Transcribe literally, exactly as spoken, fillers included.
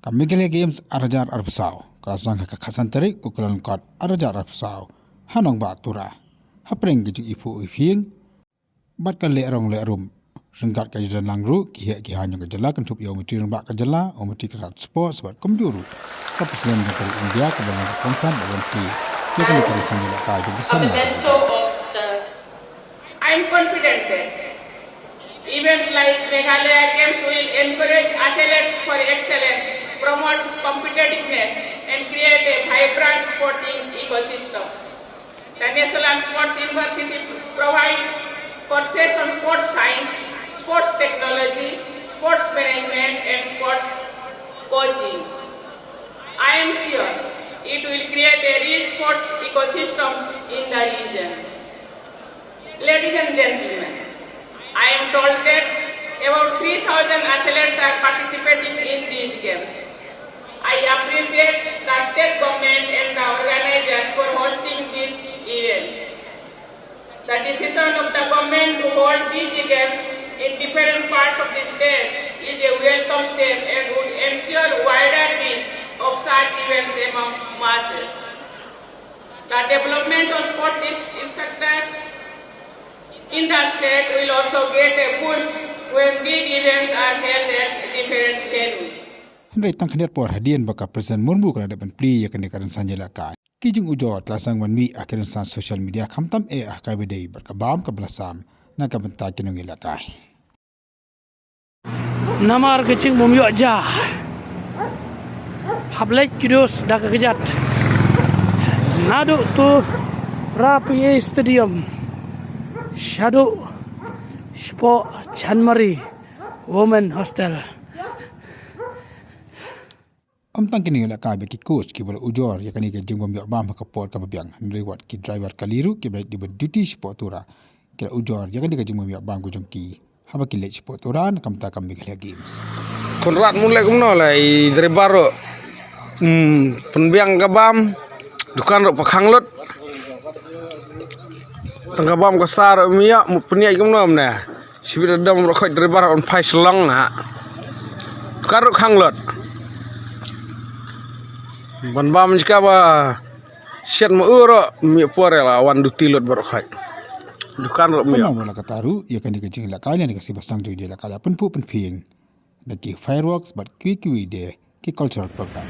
Ka Meghalaya Games ar hajar arphew saw ka la sdang ha ka khatsan tarik u Kyllalyngkot ar hajar arphew saw ha nongbah Tura, hapdeng ka jingiphuh iphieng bad ka lehrong lehrum. Ryngkat ka jingdonlang ruh ki heh ki haiñ jong ka jylla, kynthup ïa u Myntri Rangbah ka jylla, u Myntri ka tnat Sports bad kumjuh ruh ka President jong ka ri India kaba long ka kongsan bad long ki ïa kane ka rynsan ïalehkai jong ka Seng Naga. I'm confident that events like Meghalaya Games will encourage athletes for excellence, promote competitiveness, and create a vibrant sporting ecosystem. The Nyasaland Sports University provides courses on sports science, sports technology, sports management, and sports coaching. I am sure it will create a rich sports ecosystem in the region. Ladies and gentlemen, I am told that about three thousand athletes are participating in these games. I appreciate the state government and the organizers for hosting this event. The decision of the government to hold these events in different parts of the state is a welcome step and would ensure wider reach of such events among masses. The development of sports is- instructors in the state will also get a boost when big events are held at different venues. Hynrei tang khyndiat por hadien ba ka President Murmu ka la dep ban plie ïa kane ka rynsan ïalehkai, ki jingujor tla sdang ban mih ha ki rynsan social media, khamtam eh ha kaba ïadei bad ka bam kaba la sam na ka bynta ki nongïalehkai. Namar ka jingbymïoh ja, hap leit kidus da ka kjat. Naduh Tura P A Stadium shaduh shapoh Chanmari Women Hostel. Ym tang ki nongïalehkai ba ki coach kiba la ujor ïa kane ka jingbymïoh bam ha ka por kaba biang, hynrei wat ki driver kali ruh kiba la dei ban duty shapoh Tura ki la ujor ïa kane ka jingbymïoh bam ka jong ki haba ki leit shapoh Tura na ka bynta ka Meghalaya Games. Conrad, mut leh kumno la i driver ruh, hmm, pynbiang ka bam, dukan ruh pakhang lut. Tang ka bam ka sar ruh ym ïoh, mut pynïaid kumno mynne. Shibit da dom ruh khoit driver un phai Shillong na. Dukan ruh khang lut. Ban bam jaka ba shet ma u ruh ym ïoh por la wan duty lut baroh khoit. Dukan ruh ym ïoh. Pynlong la kata ruh ïa kane ka jingïalehkai ne ka sibasang jong jingïalehkai la pynphuh pynphieng da ki fireworks bad kiwei kiwei de ki cultural program.